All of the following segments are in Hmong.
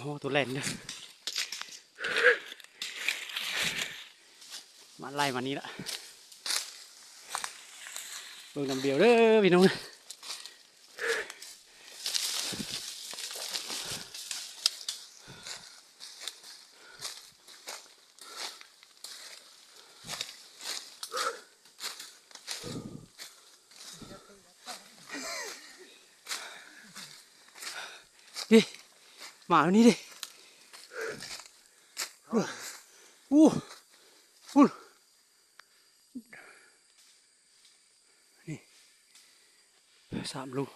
Ho tus len na. Mam laij mas ni lawm. Pw nrog npias lawm vim no na. Ni, mam ni di. Ub, ub. Xam lug.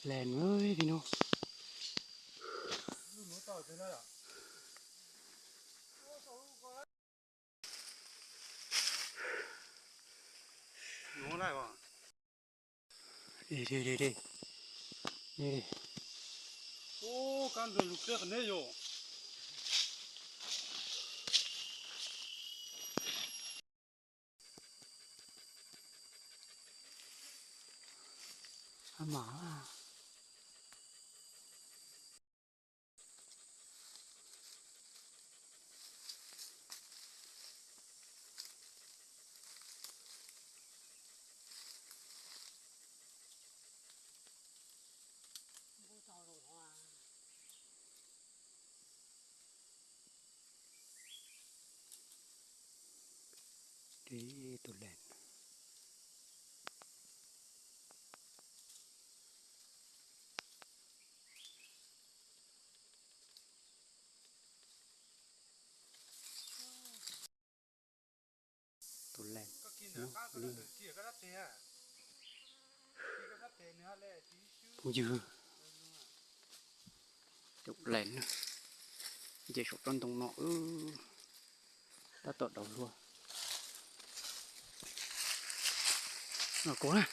Len vim no. Tus len. Tus len. Phooj ywg, tus len na, nce saum tsob ntoo no, tab tom daus hlua. Kuv na.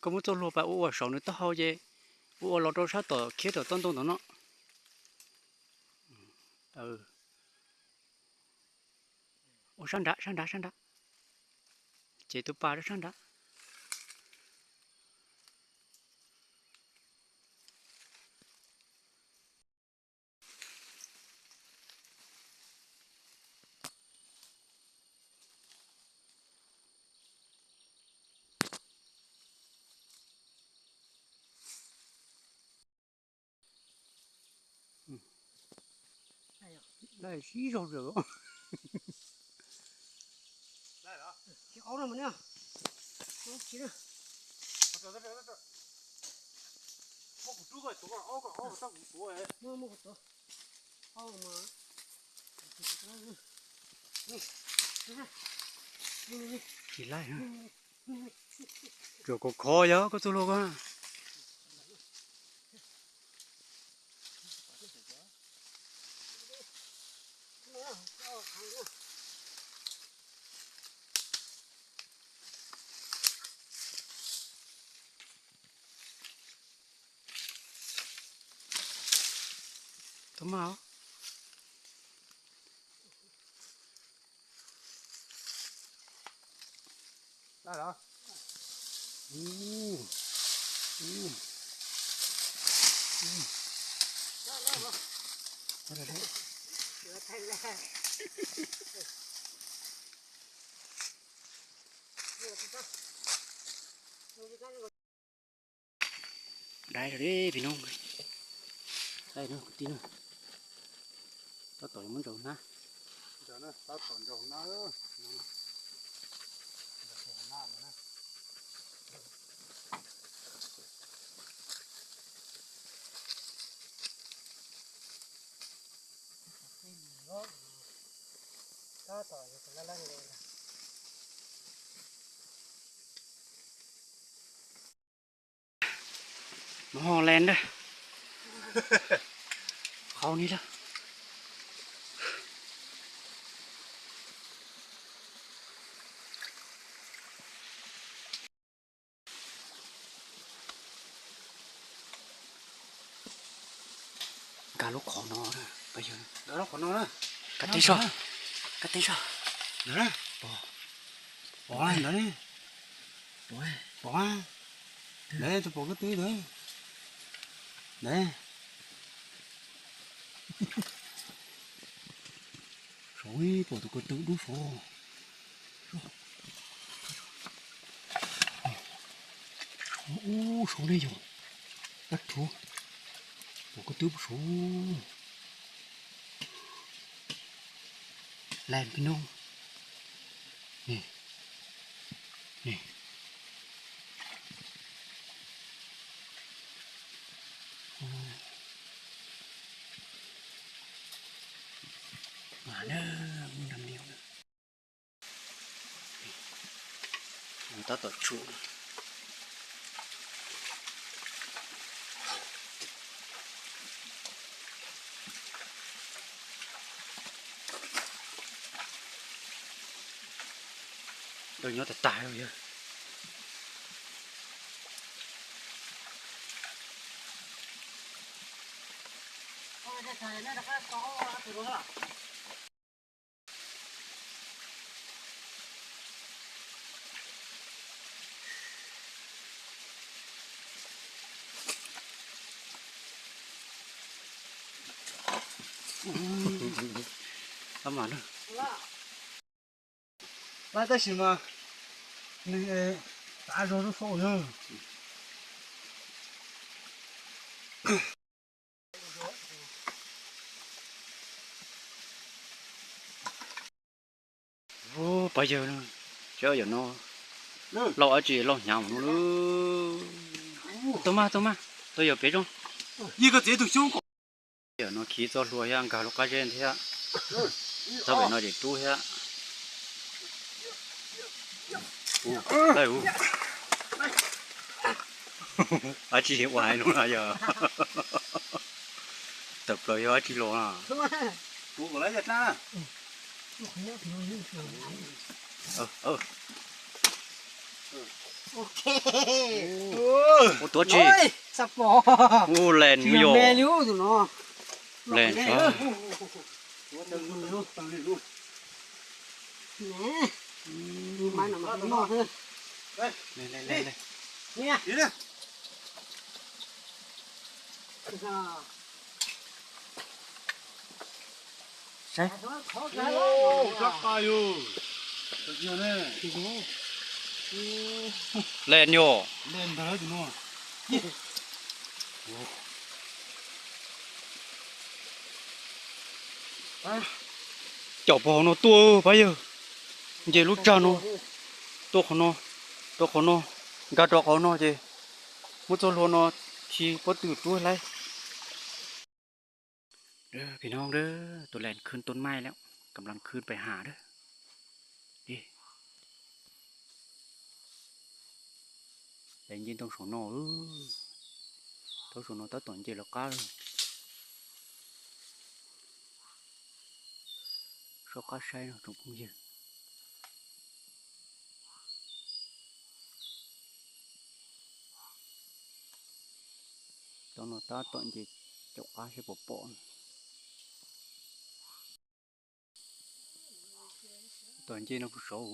Koj muab txoj hlua pas ua ua saum nws taub hau ces ua ua los rau sab tom khiab tom tsob ntoo tom no. Ua sab nrad, sab nrad, sab nrad. Ces tus pas rau sab nrad. Laij sib zog lawm. Tsis laij, tsuas kov khov yog koj txoj hlua ko. Tau maj os. Dai li pim no. Dai no kwv tij na. Tab tom yuav muab ntsaus hnab. Tab tom ntsaus hnab. Tab tom yuav laj laj nkaus. Mov ho len na. Qhau ni lawm. Lub qhov no, lub qhov no, kab teb soj, kab teb soj, ntawd, pom, pom ntawd, pom, ntawd, tus pom ko tw ntawd, ntawd, saud, pom tus ko tw dub saud. Ub, saud ne yog, dab rhuv, pom ko tw saud. Len peb nub. Ni, ni. Mas na, mus nram liaj na. Tab tom tshum. Nyob tag tag yog. Tab mas na. Lab tab sis mas nws tav zog lub saud na. Ub, pab yawg, tsis yog no, lauj dab tsi lauj hnyav mus no. Tuaj mas, tuaj mas, tuaj yawm pem zoo. Yawm no khi txoj hlua thiab nkag lub qab zeb thiab. Txog pem no ces rub thiab. Dab tsi ua hais no na yog? Tawm plaws yog dab tsi los na? Ua tuav tsi? Ua len yog. Len sav. Saib. Len yog. Caum pog hauv no tuaj pab yawg. Nce lub tsag no tuaj qhov no, rau qhov no, nkag rau qhov no ces muab txoj hlua no khi pob tw rub hlais. Peb no, tus len khwb tooj maij lawm, kam las khwb pais has dab. Lawv nce ntoo saum no, thaum saum no tab tom nce lawv qab. Soj qab saib no tsoom phooj ywg. Tau no tab tom nce caum qab seb puas pom. Tom nce no puas saud.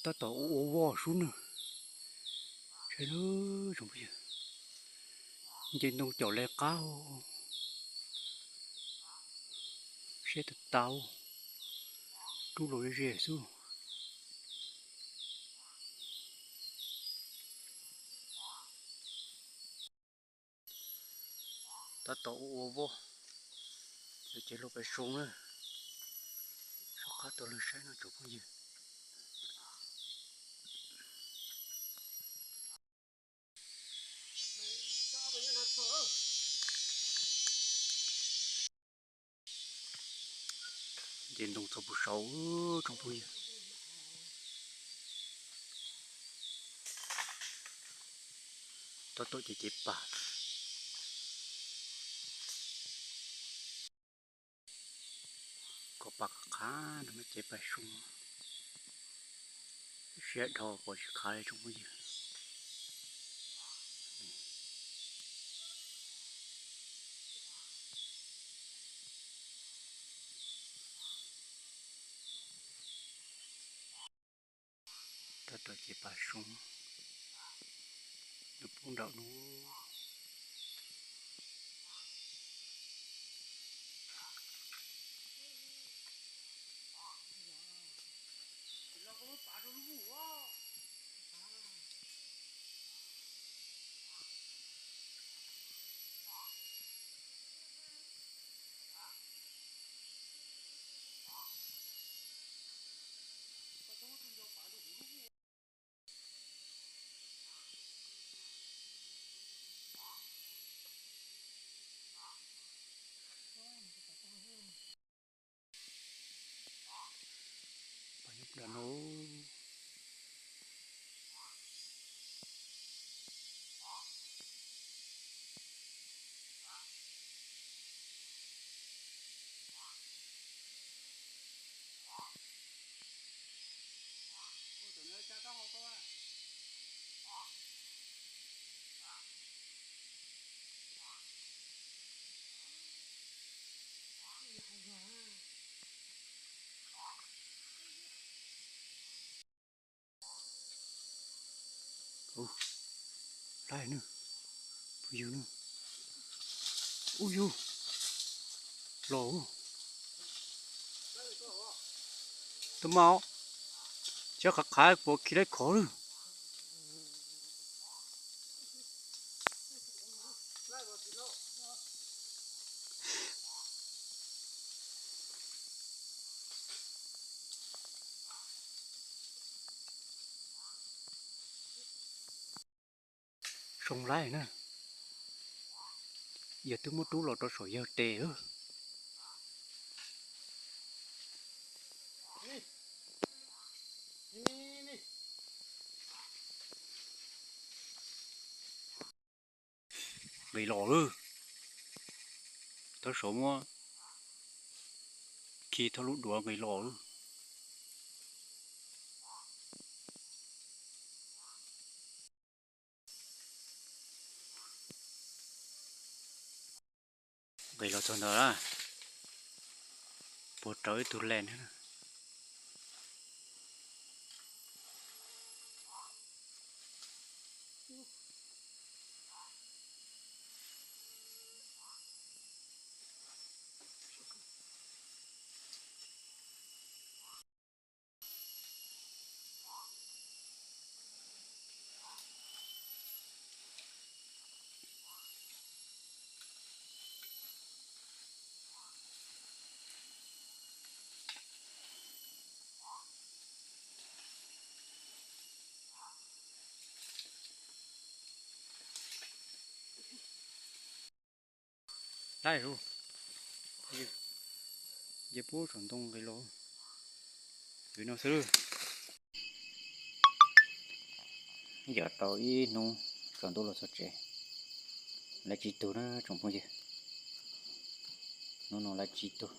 Tab tom ua ua voj sub na. Saib lub tsoom phooj ywg, nce ntoo caum lawv qab. Seb tau tau, rub los ze xwb. Tab tom ua ua voj, lawv cev hlua pais soo na. Soj qab tuaj lawv saib no tsoom phooj ywg. Nce ntoo txog puag saud tsoom phooj ywg. Tab tom cev cev pas. Kom pas qab no mas cev pas soo. Siab dhau pom tsis khav li tsoom phooj ywg. Tab tom ces pas soo, nws poob nraum no. Pas nyob nram no. Ub, laib na, phooj ywg na. Ub yug, los. Tub mas, cov qhav qhav puas khi laib khov lawm. Soo laib na, yawg twb muab rub los rau saum yawg tes lawm. Nqis los lawm, tab saum muab khi thaub lub duav nqis los lawm. Nqis los txog ntawd lawm, puag rawv ib tug les na. Laib, ces pub saum ntoo nqis los, no xwb. Yog tau ib hnub tsaus ntuj los txog tsev, laib tsib tug na tsoom phooj ywg. Hnub no laib tsib tug.